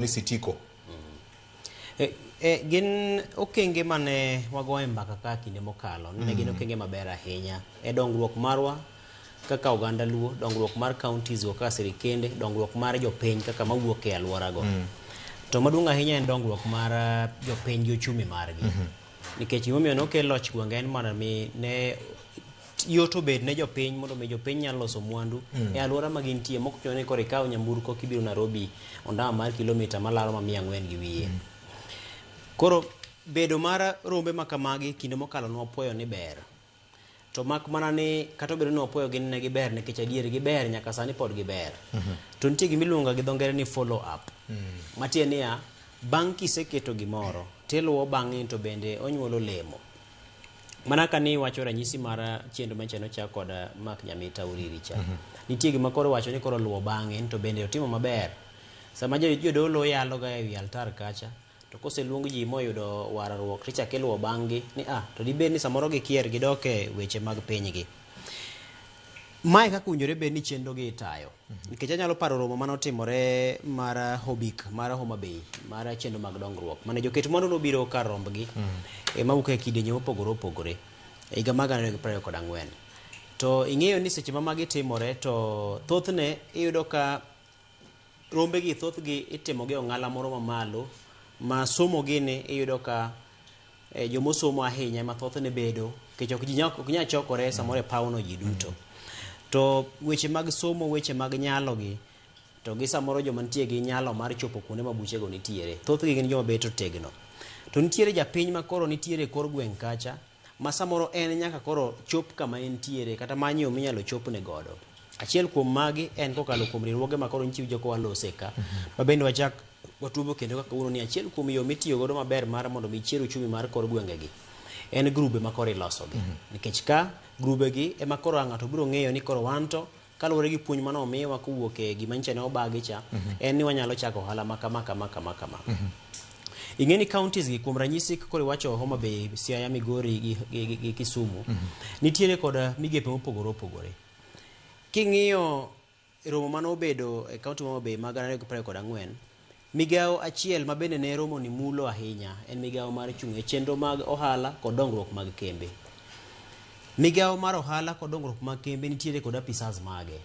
Ni Sitiko. Gin okenge mane wagoye mbaka ka kinde mokalo ne gin okenge maber ahinya e dongruok marwa kaka oganda Luo, dongruok mar counties go kaka sirikende, dongruok mar jopiny kaka mawuok e alworago. To maduong' ahinya en dongruok mar jopiny gi ochumi margi. Nikech gimomiyo nokel loch gwenge en mondo mi ne yot obed ne jopiny, mondo mi jopiny nyalo loso mwandu e alwora ma gintie, mok ochuno ni koro ikaw nyamburko kibiro Nairobi ondama mar kilomita malaro ma 400 gi wiye. Koro bedo mar rombe ma kamagi kinde mokalo nwapuoyo ni ber. To mak mana ni kata obedo ni wapuoyo gi ne giber, nikech adier giber, nyaka sani pod giber. To nitie gima iluongo gi dho ngere ni follow up. Matiende niya, bang' kiseketo gimoro, tiluwo bang'e to bende onyuolo olemo. Mana ka ni iwacho ranyisi mar chenro manyicha nochak kod Mark Nyamita Uriri cha. Nitie gima koro iwacho ni koro luwo bang'e to bende otimo maber. Sama jodolo yalo ga ewi altar kacha, to koseluong ji moyudo warruok, tichak iluwo bang' gi ni to dibed ni samoro gikier gidok e weche mag pinygi. Mae kaka owinjore bed ni chenro gi itayo. Nikech anyalo paro romo mane otimore mar Hobik, mar Homa Bay, mar chenro mag dongruok. Mane joket mwandu nobiro kar rombgi, mawuok e kidienje mopogore opogore, e higa mar 2024. To ing'eyo ni seche ma magi timore to thothne iyudo ka rombe gi thothgi itimo gi ong'ala moro mamalo, ma somo gini iyudo ka jomosomo ahinya ema thothne bedo, nikech ok nyal chokore samoro e pawno ji duto. To weche mag somo, weche mag nyalo gi, to gi samoro joma nitie gi nyalo mar chopo kuonde ma buchego nitiere, thothgi gin joma bet otegno. To nitiere japiny ma koro nitiere e kor gweng' kacha, ma samoro en nyaka koro chop kama entiere, kata manyo yo minyalo chopne godo. Achiel kuom magi en kokalo kuom riwruoge ma koro nyicho ka walose ka, ma bende wachak watuomo kendo kaka kawuono ni achiel kuom yo mitiyo godo maber mar mondo mi chier uchumi mar kor gwengegi en grube ma koro ilosogi. Nikech ka grube gi ema koro ng'ato biro ng'eyo ni koro wan to kaluwore gi puonj mane omiwa kowuok e gima nyicha ne obagi cha, en ni wanyalo chako ohala ma kama kama kama kama. Ing'e ni counties gi, kuom ranyisi, koro iwacho Homa Bay, Siaya, Migori gi Kisumu, nitiere kod migepe mopogore opogore. King'iyo romo mane obedo e county ma Homa Bay mag 2024, migawo achiel ma bende ne romo ni mulo ahinya en migawo mar chung' e chenro mag ohala kod dongruok mag kembe. Migawo mar ohala kod dongruok mag kembe nitiere kod apisas mage.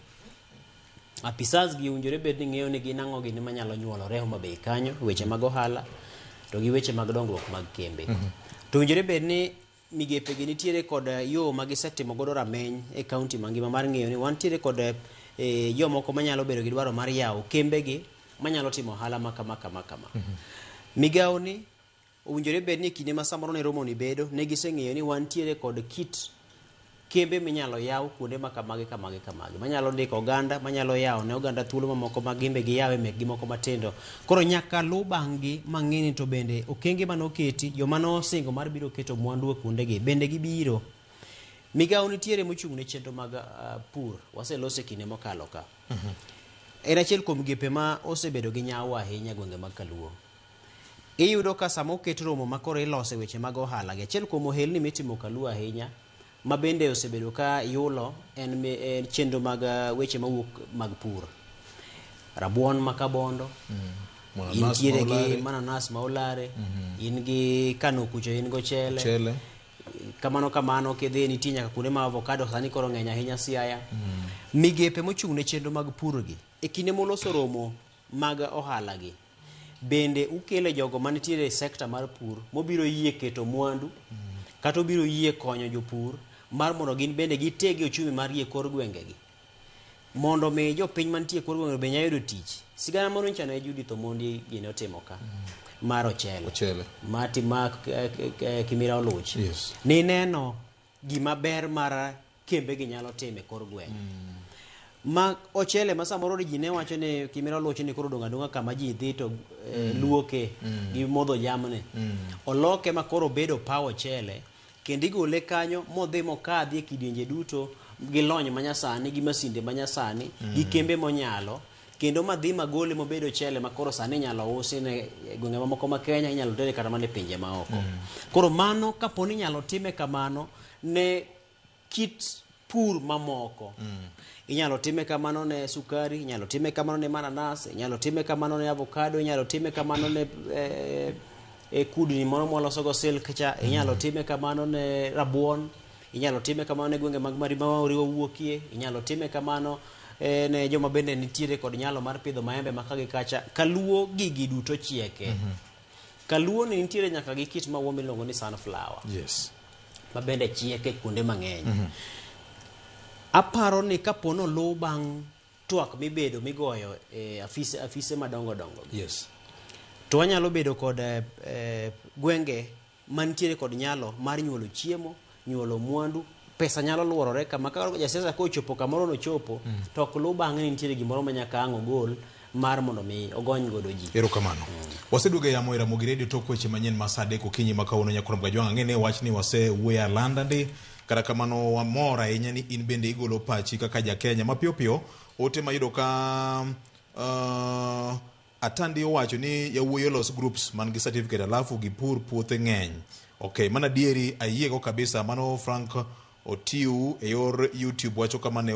Apisas gi owinjore bed ni ng'eyo ni gin ang'o gini manyalo nyuolore Homa Bay kanyo, weche mag ohala to gi weche mag dongruok mag kembe. To owinjore bed ni migepe gi nitiere kod yo ma gisetimo godo rameny e county mangima mar ng'eyo ni wantiere kod jomoko manyalo bedo gi dwaro mar yawo kembegi manyalo timo ohala ma kama kama kama. Migawo ni owinjore bed ni kinde ma samoro ne romo ni bedo, ne giseng'eyo ni wantiere kod kit kembe minyalo yaw kuonde ma kamagi kamagi kamagi, manyalo ndiko oganda, manyalo yawo ne oganda thuolo mamoko ma gimbe giyawe mekgi moko matindo. Koro nyaka luw bang' gi mang'e ni to bende okenge mane oketi, joma nosingo mar biro keto mwandu e kuondegi bende gibiro. Migawo nitiere mochung' ne chenro mag pur, waselose kinde mokalo ka. En achiel kuom migepe ma osebedo gi nyawo ahinya e gwenge mag Kaluo. Iyudo ka sama oket romo ma koro ilose weche mag ohala gi, achiel kuom ohelni mitimo Kaluo ahinya ma bende osebedo ka yulo en chenro mag weche mawuok mag pur. Rabuon ma Kabondo, intiere gi mananas ma Olare, in gi Kano kucho in go chele. Chele. Kamano kamano kidhi nitie nyaka kuonde ma avocado sani koro ng'eny ahinya Siaya. Migepe mochung' ne chenro mag pur gi, e kinde moloso romo mag ohala gi, bende ukele jogo manitiere e sekta mar pur mobiro yie keto mwandu, kata obiro yie konyo jopur mar mondo gin bende giteg uchumi margi e kor gwengegi, mondo mi jopiny mantie e kor gwenge be nyalo yudo tich. Sigana moro nyocha ne Judith Omondi gini otimo ka mar ochele. Ochele. Mati ma Kimira Oluch. Nineno gima ber mar kembe gi nyalo timo e kor gweng'. Ma ochele ma samoro ji ne wacho ni Kimira Oluch ni koro odong' adong'a kama ji dhi to luoke gi modho jamni. Oloke ma koro obedo paw ochele, kendo igole kanyo modhi mokadhi e kidienje duto gi lony manyasani, gi masinde manyasani, gi kembe monyalo, kendo madhi magole mobedo ochele ma koro sani inyalo usi ne gwenge mamoko ma Kenya, inyalo tere kata mana e pinje maoko. Koro mano kapo ni inyalo time kamano ne kit pur pur mamoko. Inyalo time kamano ne sukari, inyalo time kamano ne mananas, inyalo time kamano ne avocado, inyalo time kamano ne kudni moro mwalosogo silk cha, inyalo time kamano ne rabuon, inyalo time kamano ne gwenge mag Marima ma oriwo wuokie, inyalo time kamano ne joma bende nitiere kod nyalo mar pidho maembe ma ka gi kacha. Kaluo gigi duto chieke. Kaluo ni nitiere nyaka gi kit maua miluongo ni sunflower. Ma bende chieke kuonde mang'eny. Aparo ni kapo noluw bang' twak mibedo migoyo e afise madongo dongo gi. To wanyalo bedo kod gwenge mantiere kod nyalo mar nyuolo chiemo, nyuolo mwandu, pesa nyalo luorore kama ka jasiasa kochopo kamoro nochopo to ok luw bang'e ni nitiere gimoro ma nyaka ang' ogol mar mondo mi ogony godo ji. Erokamano. Waseduogo e yamo e Ramogi Radio tok weche manyien ma saa 3 okinyi ma kawuono Nyakurom Kajwang'. Ang'e ni wach ni wasewuoyo alanda ndi. Kata kamano wamor ahinya ni in bende igolo pachi kaka ja Kenya. Mapiyo piyo ote mayudo ka Atandi owacho ni yawuoyi olos groups man gi certificate alafu gipur puothe ng'eny. Okay, mana adieri ayiego kabisa. Mano Frank Otiu e yor YouTube wacho kama ne.